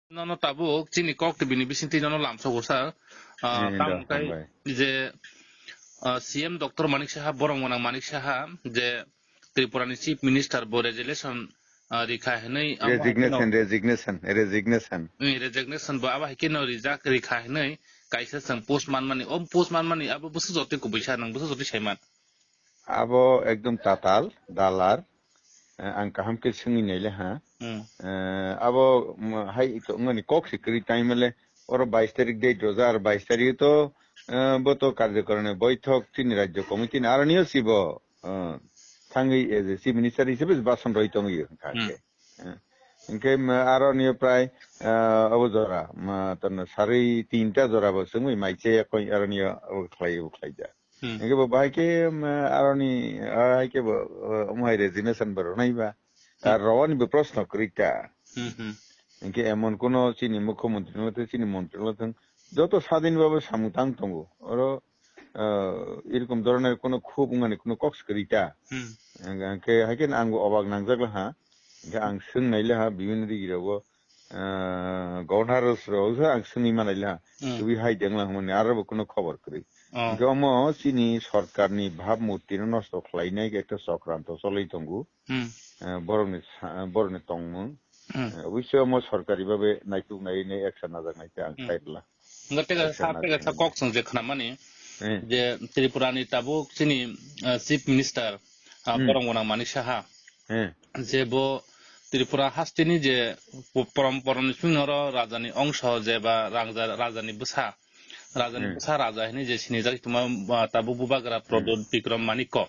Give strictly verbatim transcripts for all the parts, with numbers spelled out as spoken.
Nono tabuk chini kok twi bini bisingtwi nono lamsogo sir. Ah, Eh, tamo da, khe hambai. Je, ah, C M Doctor Manik Saha, borok gwnang Manik Saha, je Tripura ni Chief Minister bo resignation, ah, rikha hinwi amo Resignation, haikhe no, resignation, resignation. Hmm, resignation bo abo haikhe no rijak rikha hinwi kaisa chwng post manmani, o post manmani abo bwswk jotoi kubui sa, nwng bwswk jotoi saiman. Abo ekdom tatal, dalar. Eh, ang kaham khe swngwi naile ha. Hmm. Eh, abo, mm, hai to wngmani kok se kwrwi time le oro bais tarik date rojak, ar bais tarik to, eh, bo to karjokoroni boithok chini rajyo committee ni aroni o sibo, eh, thangwi, eh, je chief minister hisabe bason roi tongwi wngkha Hmm. khe. Eh, hwnkhe, mm, aroni o prai, eh, abo jora, mm, tono sarwi tinta jora bo swngwi maiche koi aroni o abo khlai, abo khlaijak. Hmm. Hingke bo bahai ke, um, aroni, ah, hai ke bo, uh, omo hai resignation bo rwnai ba. Hmm. Ar rowani bo proshno kwrwi ta. Hmm, hmm. Hingke emon kono chini mukhyamantri no tei chini mantri no thang joto sadin bhabe samung tang tongo. Oro, uh, erokom dhoroner kono khub wngmani kono kok se kwrwi ta. Hmm. Hingke, hingke hai khe ang bo obak nangjak laha. Hingke ang swng nai laha bibhinno digi rogo. Ah, Governor rok se ang swngwi manai le ha. Hmm. Twi hai dengla hwnmani aro bo kuno khobor kwrwi. Oh. Hwnkhe omo chini sorkarni bhab murtino nosto khlainai ekta chokranto cholwi tongo. Hmm. Ah, borokni sa-, borokni tongmung. Hmm. Ah, obviously omo sorkari babe naituk nai nai action najak nai khe ang Hmm. sai rwla. Hwnkhe tei kaisa, Action tei kaisa najak nai. Kok chwng je khnamani Hmm. je Tripurani tabuk chini, ah, Chief Minister, ah, Hmm. borok gwnang Manik Saha. Hmm. Je bo Tripura hasteni je po-, porom-, poromni simi oro rajani ongso je ba rangja-, rajani bwsa, rajani Hmm. bwsa raja hinui je sinijak tongma, ah, tabuk bubagra Pradyot Hmm. Bikram Manikko.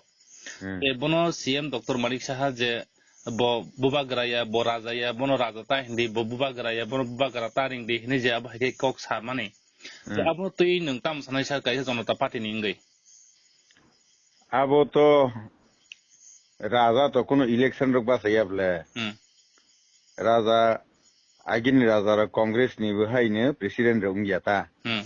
Hmm. Je bono C M Doctor Manik Saha je bo bubagra ya, bo raja ya, bono raja ta hindi, bo bubagra ya, bono bubagra ta ringdi hinui je abo hai khe kok samani. Je Hmm. Abono twi nwng tamo sanai sa kaisa Janata Party ni wngwi? Abo to raja to kuno election rok bachaya bole. Hmm. Raja, agini raja rok Congress ni bo haino president rok wngya ta. Hmm.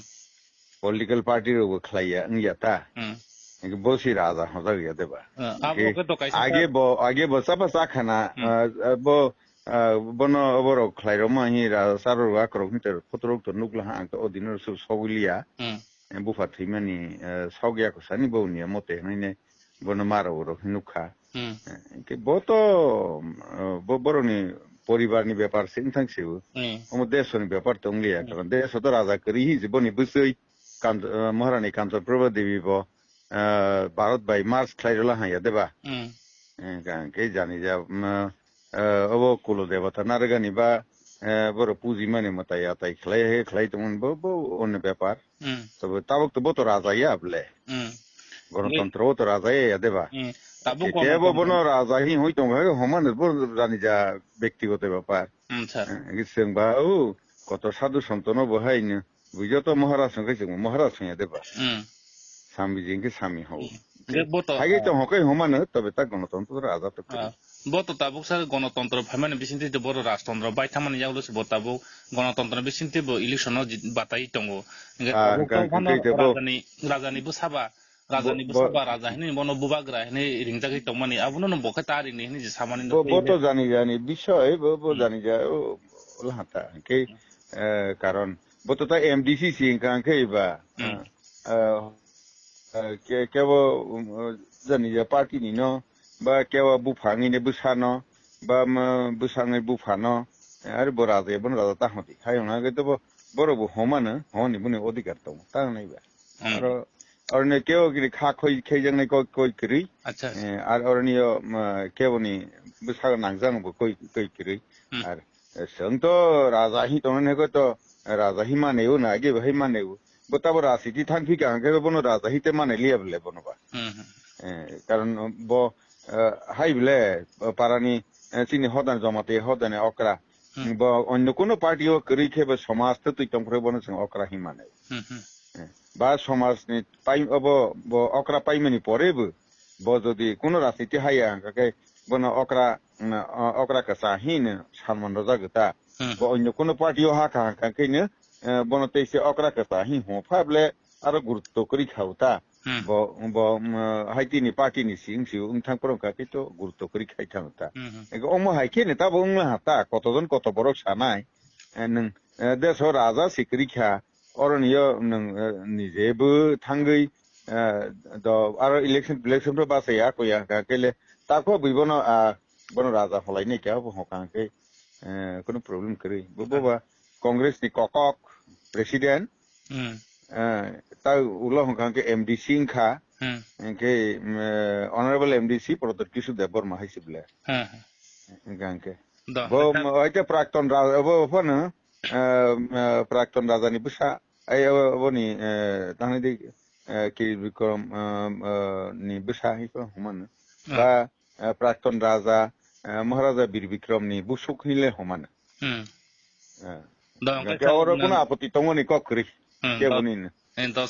Political party rok bo khlaiya wngya ta. Hmm. Hingke bo si raja hojak ya deba. Hmm. Abo Hingke khe to kaisa age sa- bo, age bo chapa chakhana, Hmm. ah, ah, bo, ah, bono oborok khlai rok ma hi raja sar rok akrok hinter photo rok to nukla ha ang to o dino so-, sogwiliya. Hmm. Eh, bupha thwimani, eh, sogya kwsani bo niya mote hwnwi ne bono maro rok hinwi nukha. Hmm. Eh, hwnkhe bo to, eh, bo-, borokni poribarni bepar se wngthang se o. Hmm. Omo desoni bepar to wngliya, Hmm. karon deso to raja kwrwi hi je boni bwswi Kan-, eh, Maharani Kanchan Prabha Devi bo, eh, Bharat bai merge khlai rwla hanya deba. Hmm. Eh, hwnkhe jani ja, mm, eh, obo kulo debata narwgani ba, eh, borok pujimani mwtai atai khlai he khlai tongmani bo, bo onno bepar. Hmm. Tobo tabuk to bo to raja ya bole. Hmm. Ganatantra o to raja ya, ya deba. Hmm. Tabuk Ke-, kebo ganatantra. Bono raja hi hoi tong hai homano bo jani ja bektigoto bepar. Hmm, sir. Eh, hwnkhe chwng ba, o, koto sadhu santono bo hai no. Bujo to Maharaj hwnkhe chwng Maharaj hwnya deba. Hmm. Sami jing khe sami hao. Hmm. Hwnkhe bo to, Hage ah, tong hokai homano, tobe ta ganatantra raja to kwrwi. Ah, bo to tabuk sa ganatantra phaimani bisingtwi to boro rajtantro bai thangmani yagulo se bo tabuk ganatantra bisingtwi bo election o jit-, batai tongo. Hwnkhe Ah, tabuk hwnkhe to phano hwnkhe bo rajani, rajani bwsa ba, rajani bo, bwsa bo ba raja hinwi bono bubagra hinwi ringjagwi tongmani, abono no bo khe ta ringni hinwi je samani no bo, bo to tei jani jani bisoi, bo, bo Hmm. jani ja, o, lahata. Hwnkhe, Hmm. eh, karon, bo to ta M D C si hwnkha hwnkhe ba, Hmm. eh, eh, ke-, kebo, um, eh, jani ja party ni no, ba kebo buphangni ne bwsa no, ba ma bwsangni bupha no, eh, ari bo raja, bono raja ta hodi. Hai hwnkha hwnkhe to bo, borok bo homano, homani boni odhikar tongo, ta wngnai ba. Hmm. Aro, aro ne kebo kiri kha khoi, khaijaknai koi, koi kwrwi. Acha, acha. Eh, ar aro niyo, ma, kebo ni bwsao nangjak bo koi, koi kwrwi. Hmm. Ar, eh, chwng to raja hi tongnai hwnkhe to, raja hi mane o na, age bo hai mane o. Bo tabo rajniti thang phi ka hwnkhe bono raja hi te mane liya bole bono ba. Hmm, hmm. Eh, karon bo, eh, hai bole, eh, parani, eh, chini hodan joma tei hodan okra. Hmm. Bo onno kuno party o kwrwi khe bo somaj twtwi tongphuru bono chwng okra hinmani. Hmm, hmm. Eh, ba somaj ni pai-, obo, bo okra paimani pore bo, bo jodi kuno rajniti haya hwnkha khe bono okra, mm, o-, okra kwchang hino sanman rwjagwi ta. Hmm. Bo onno kuno party o hakha hwnkha khe no, eh, bono tei se okra kwchang hin hwnpha bole aro gurutto kwrwi kha o ta. Hmm. Bo, bo, um, hai tini party ni sing si wng thang phuru kha khe to gurutto kwrwi khai thang ta. Hmm, hmm. Ego omo hai khe neta bo wng ha ta, koto jon koto borok sanai. eh, nwng, eh, deso raja si kwrwi kha, oroni yo nwng, eh, nije bo thangwi, eh, do aro election, election to basa ya ko ya ka kele tako bwi bono, ah, bono raja holai ne kya bo hokang ke, eh, kono problem kwrwi. Bo, bo ba Congress ni kokok president, Hmm. eh, ta ulo hokang ke M D C wngkha, Hmm. hingke, mm, eh, Honorable M D C Pradyot Kishore Debbarma hai si ble. Hmm. Hingke hingke. Do, Bo, ta- mo-, oite Prakton Raja, bo, bo no, eh, eh, Prakton Raja ni bwsa, ai, abo, abo ni, eh, tangni di, eh, Kir Bikram, eh, eh, ni bwsa, iko, humano. Hmm. Ba, eh, Prakton Raja, eh, Maharaja Bir Bikram ni busuk hinle humano. Hmm. Eh. Do, hingke hingke oro kuno apoti tongo ni kok kwrwi. Hmm, Kebo do. Ni no. Eh, do,